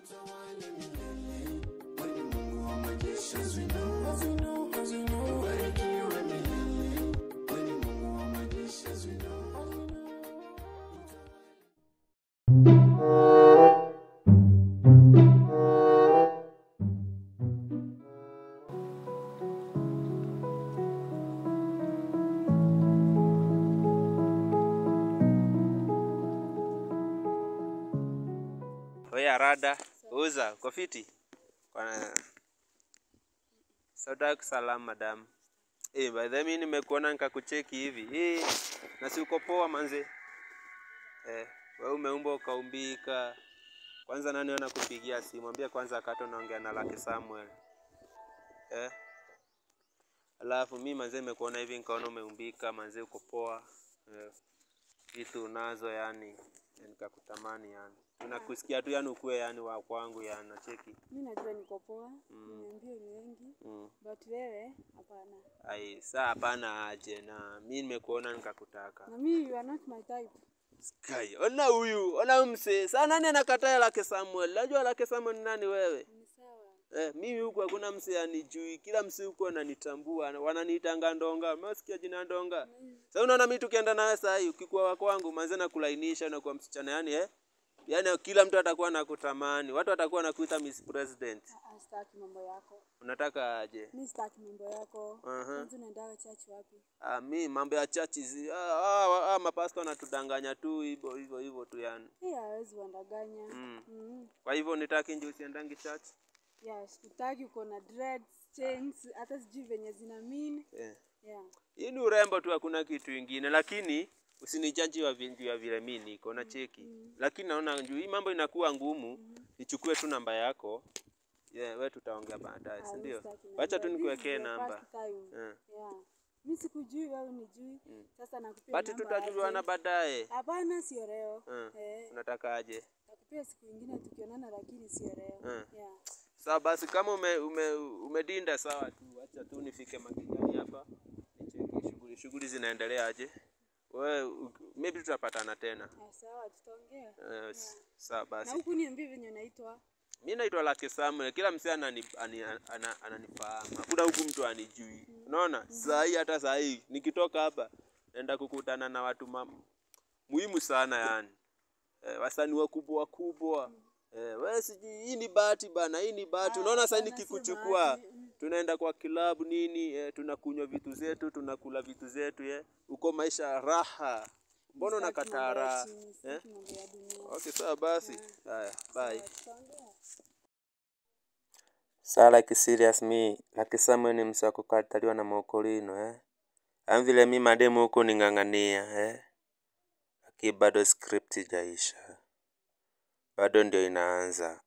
Utawale milele, wewe ni Mungu wa majeshi, as we know, as we know, as we know. Ubarikiwe milele, wewe ni Mungu wa majeshi, as we know, as we know. Oya rada, uza, uko fiti? Kwa Sauda salamu madam. By the way mimi nimekuona nikakucheki hivi. Na si uko poa manze. Wewe umeumbwa ukaumbika. Kwanza nani anakupigia simu? Mwambie kwanza akate unaongea na Lucky Samuel. Alafu mimi manze nimekuona hivi nikaona umeumbika manze uko poa. Vitu unazo yani. Nikakutamani yani. Tunakusikia tu yani ukue yani wa kwangu yani nacheki. Mimi najua niko poa, nimeambiwa ni wengi. But wewe hapana. Ai, saa hapana aje na mimi nimekuona nikakutaka. Na mimi you are not my type. Sky, ona huyu, ona mse. Saa nani anakataa Lucky Samuel? Najua Lucky Samuel ni nani wewe? Ni sawa. Mimi huku hakuna mse anijui. Kila mse huku ananitambua, wananiitanga Ndonga. Umesikia jina Ndonga? Sasa unaona mimi tukienda nawe saa hii ukikuwa wa kwangu manze na kulainisha na kuwa msichana yani Yaani kila mtu atakuwa anakutamani. Watu watakuwa wanakuita Miss President. Sitaki mambo yako. Unataka aje? Mimi sitaki mambo yako. Kwanza unaenda church wapi? Mimi mambo ya church hizi. Mapastor wanatudanganya tu hivyo hivyo hivyo tu yani. Hawezi wandanganya. Kwa hivyo nitaki nje usiendangi church? Yes, utaki uko na dreads, chains, hata sijui venye zina mean. Yeah. Hii ni urembo tu, hakuna kitu kingine, lakini usinijaji wa vingi ya vile mimi niko na cheki. Lakini naona juu hii mambo inakuwa ngumu, nichukue tu namba yako. Wewe tutaongea baadaye, si ndio? Wacha tu nikuwekee namba. Mimi sikujui, wewe unijui. Sasa nakupea namba. But tutajuana baadaye. Hapana, sio leo. Unataka aje? Nakupea siku nyingine tukionana, lakini sio leo. Sawa basi, kama umedinda sawa tu, acha tu nifike makijani hapa nicheki shughuli zinaendelea aje. Wewe maybe tutapatana tena. Sawa, tutaongea. Sawa basi. Na huku niambie venye unaitwa. Mimi naitwa Lucky Samuel. Kila msee ananifahamu. Hakuna huku mtu anijui. Unaona? Saa hii hata saa hii nikitoka hapa naenda kukutana na watu muhimu sana yani. Wasanii wakubwa wakubwa. Wewe sijui hii ni bahati bana, hii ni bahati. Unaona sasa nikikuchukua tunaenda kwa club nini, tunakunywa vitu zetu, tunakula vitu zetu Uko maisha raha. Mbona unakataa raha? Okay, sawa basi. Haya, bye. Saa like serious me, Lucky Samuel ni msa kukataliwa na mokolino Amvile mimi mademu huko ningangania Lakini bado script haijaisha. Bado ndio inaanza.